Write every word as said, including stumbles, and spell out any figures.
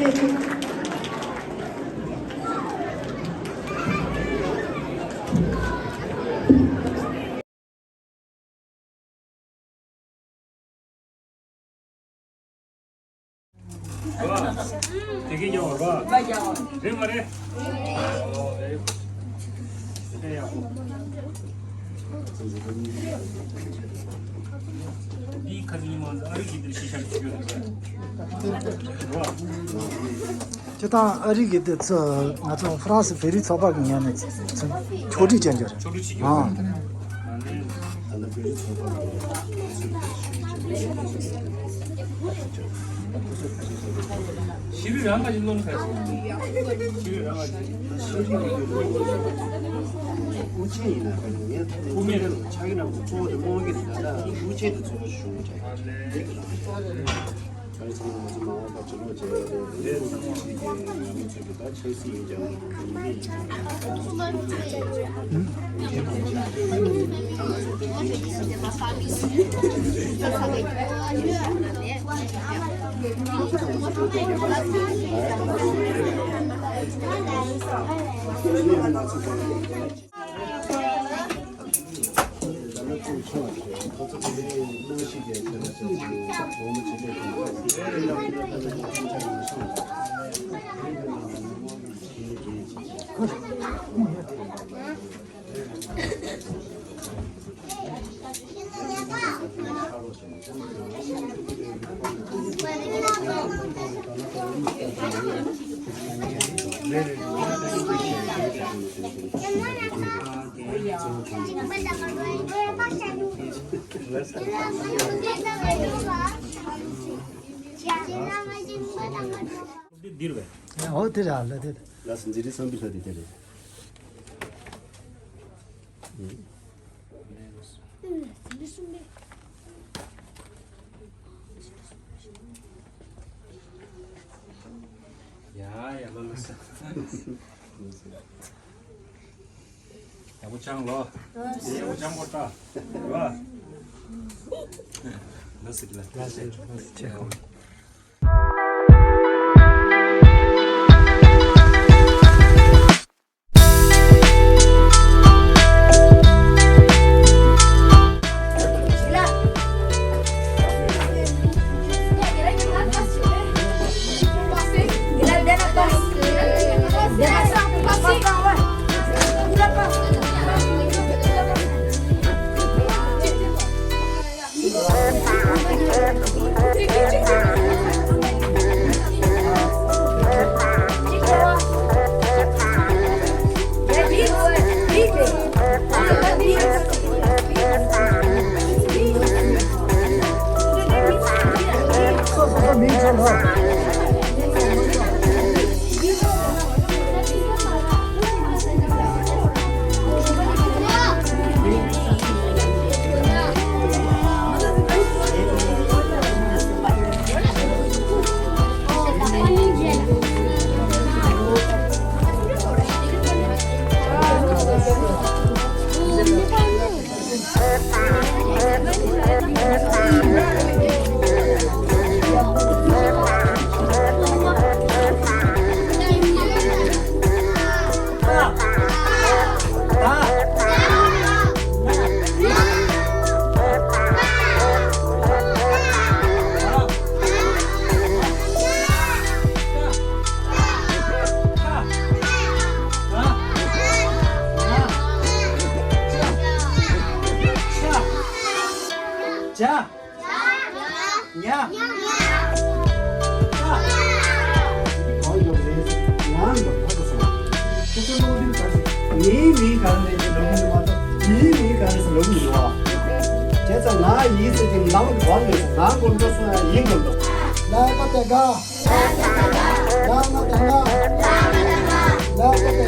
དེ་གས་རྒྱག་པ་རེད་པ། རེད་མ་རེད། ཨོ་རེད། དེ་ཡག་པོ། འདིའི་ཁ་སང་ཉི་མ་ཨ་རི་གི་འདིར་ཤི་ཤ་ཞིག་ཡོད་རེད་པ། སྤྱིར་བཏང་ཨ་རི་གི་དེ་ཚོ་ང་ཚོ་ཧྥ་རན་སི་བོད་རིགས་ཚོགས་པ་གི་ངོས་ནས་ཕྱོགས་སྒྲིག་བྱས་ཡོད་རེད། ཕྱོགས་སྒྲིག་བྱེད་ཀྱི་ཡོད་རེད། ཨ། ཤེས་རིག་རང་ག་ཅིག་སློབ་ཁ་ཤས། ཤེས་རིག་རང་ག་ཅིག་དབུ་ཅན་ཡིན་ན་ཁ་ཅིག་ངས་དབུ་མེད་ཆགས་ཀྱི་ན་གཙོ་བོ་དེ་རྨོངས་ཀྱི་འདུག་ད་དབུ་ཅན་དེ་ཚོ་ཞུ་བྱས་ཀྱི་རེད། ཨ་ནི་ཚང་མ་ང་ཚོ་མ་འོངས་པ་ཇེ་ལོག་བྱས་ཏེ་ལས་དང་ཚིག་གི་ང་ཚོ་ཚོད་ཀྱི་ད་ཆབ་སྲིད་ཡིན་ཀྱང་མི་ཡིན་ཀྱང་། འདིར་བས། ཨོ་དེ་ར་ལ་དེ། ལགས་སོ། འཛིན་རིམ་གསུམ་པའི་ལྷ་དེ་དེ་རེད། ཡ་ཡ་ལ་ལ་ས། ཡག་པོ་སྦྱངས་ལོ། ཡག་པོ་སྦྱངས་པོ་ལྟ། ར། ལ་སི་ལ། ལ་སི་ལ་སི་ཆེ་གོ། ཇ། ཉ། ཉ། ཉ། ཉ། གང་ཡོད་རེད། ང་ཡོད་ཕ་གི་སོང་། ཁྱེད་ཚོ་སློབ་འབྲིང་ག་ཚོད། ངའི་མིང་ག་རེ་རེད་ལབ་གི་མ་གཏོགས་ངའི་མིང་ག་རེ་ཟེར་ལབ་གི་མི་འདུག་ཨ། བྱས་ཙང་ང་ཡིན་ཟེར་གྱི་ང་གོ་ལ་ཡིན་གོ་འགྲོ་སོང་ཡིན་གོ་འགྲོ། ལ་ཀ་ཏ་ག་ལ་ཀ་ཏ་ག་ལ་ཀ་ཏ་ག་ལ་ཀ་ཏ་ག་ལ་ཀ་ཏ་